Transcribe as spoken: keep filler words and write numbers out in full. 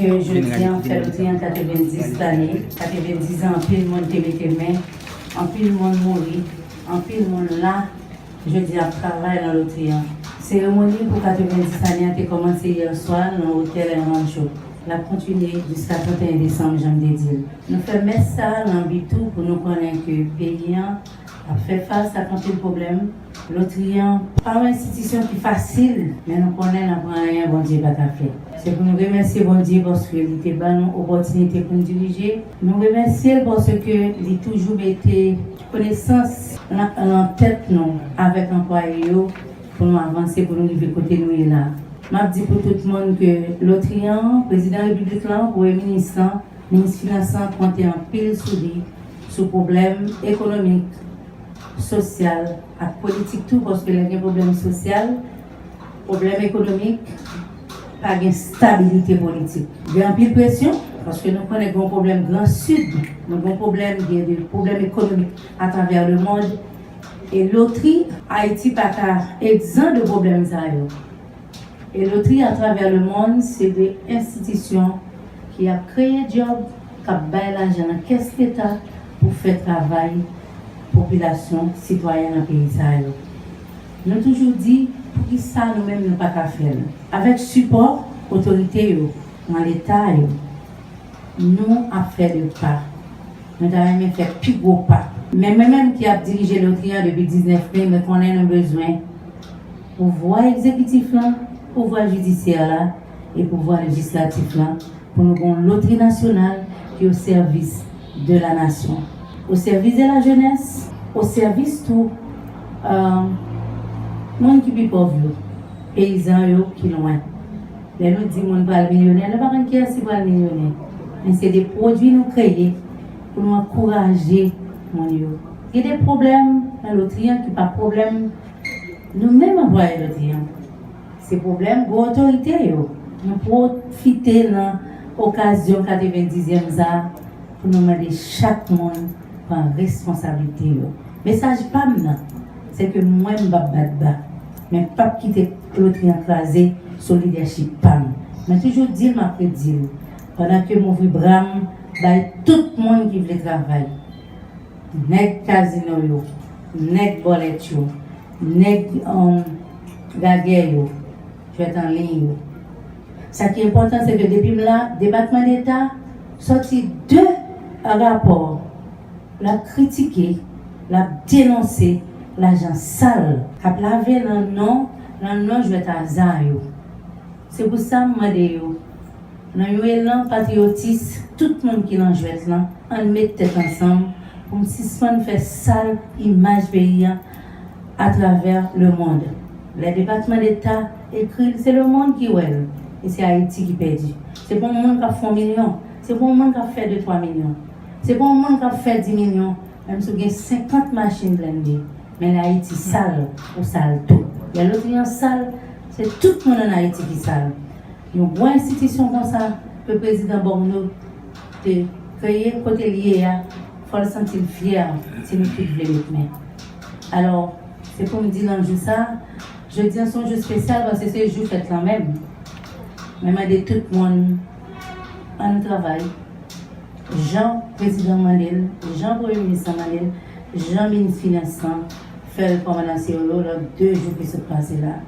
Jodi an fè Lotri an katrevendis lane, katrevendis an, anpil moun te mete men, anpil moun mouri, anpil moun la jodi ap travay nan Lotri an. Seremoni pou katrevendis lane an te kòmanse yè swa nan otèl El Rancho. L ap kontinye jiska trannteyen desanm, jan m te di l. Nou fè mès sa a nan bi tou pou nou konnen ke peyi an ap fè fas ak anpil pwoblèm. Lotri an pa yon enstitisyon ki fasil, men nou konnen nan pran anyen Bondye pa ka fè. Se pou nou remèsye Bondye paske li te ban nou opòtinite pou n dirije. Nou remèsye l paske li toujou mete konesans nan, nan tèt nou avèk anplwaye yo pou nou avanse, pou nou rive kote nou ye la. M ap di pou tout moun ke Lotri an, prezidan repiblik lan, premye minis lan, minis finans lan konte anpil sou li, sou pwoblèm ekonomik, sosyal ak politik tou, paske lè gen pwoblèm sosyal, pwoblèm ekonomik, pa gen stabilite politik. Gen anpil presyon, paske nou konnen gen yon pwoblèm Gran Sid, nou gen yon pwoblèm, gen de pwoblèm ekonomik atravè lemonn. E Lotri, Ayiti pa ka egzan de pwoblèm sa yo. E Lotri atravè lemonn, se de enstitisyon ki ap kreye djòb, k ap bay lajan nan kès Leta pou fè travay popilasyon, sitwayen nan peyi sa yo. Nou toujou di, poukisa nou menm nou pa ka fè l? Avèk sipò otorite yo nan Leta yo, nou ap fè de pa. Nou ta renmen fè pi gwo pa. Men mwen menm ki ap dirije Lotri an depi diznèf me, mwen konnen nou bezwen pouvwa egzekitif lan, pouvwa jidisyè la e pouvwa lejislatif lan pou nou gen yon Lotri nasyonal ki o sèvis de la nasyon, o sèvis de la jenès, o sèvis tou, euh, moun ki pi pòv yo, peyizan yo ki lwen. Lè nou di moun pral milyonè, nou pa konn kiyès ki pral milyonè. Men se de pwodui nou kreye pou nou ankouraje moun yo. Gen de pwoblèm nan Lotri an ki pa pwoblèm nou menm anplwaye Lotri an. Se pwoblèm gwo otorite yo. Nou pwofite nan okazyon katrevendizyèm sa a pou nou mande chak moun pran responsablite yo. Mesaj pa m nan, se ke mwen m p ap bat ba. Men p ap kite Lotri an kraze sou lidèchip pa m. Mwen toujou di l, m ap redi l. Pandan ke m ouvri bra m bay tout moun ki vle travay. Nèg kazino yo, nèg bòlèt yo, nèg, um, gagè yo, jwèt an liy yo. Sa ki enpòtan, se ke depi m la, Depatman Deta sòti de rapò. L ap kritike, l ap denonse lajan sal k ap lave nan non, nan non jwèt aza yo. Se pou sa m mande yo, nan yon elan patriyotis, tout moun ki nan jwèt lan, ann met tèt ansanm pou n sispann fè sal imaj peyi a atravè lemonn. Lè Depatman Deta ekri l, se lemonn ki wè l, e se Ayiti ki pèdi. Se pa yon moun k ap fè yon milyon, se pa yon moun k ap fè de twa milyon, se pa yon moun k ap fè di milyon, menm si w gen senkant machin blende, men lè Ayiti sal, ou sal tou. Lè Lotri an sal, se tout moun ann Ayiti ki sal. Yon gwo enstitisyon konsa ke prezidan Borno te kreye, kote l ye a, fò l santi l fyè si nou tout vle met men. Alò, se pou m di nan jou sa, jodi an se yon jou espesyal paske se jou fèt lan menm. Mwen mande tout moun, ann nou travay. Jan prezidan mande l, jan premye minis lan mande l, jan minis finans lan fè rekòmandasyon yo lòt de jou ki sot pase la.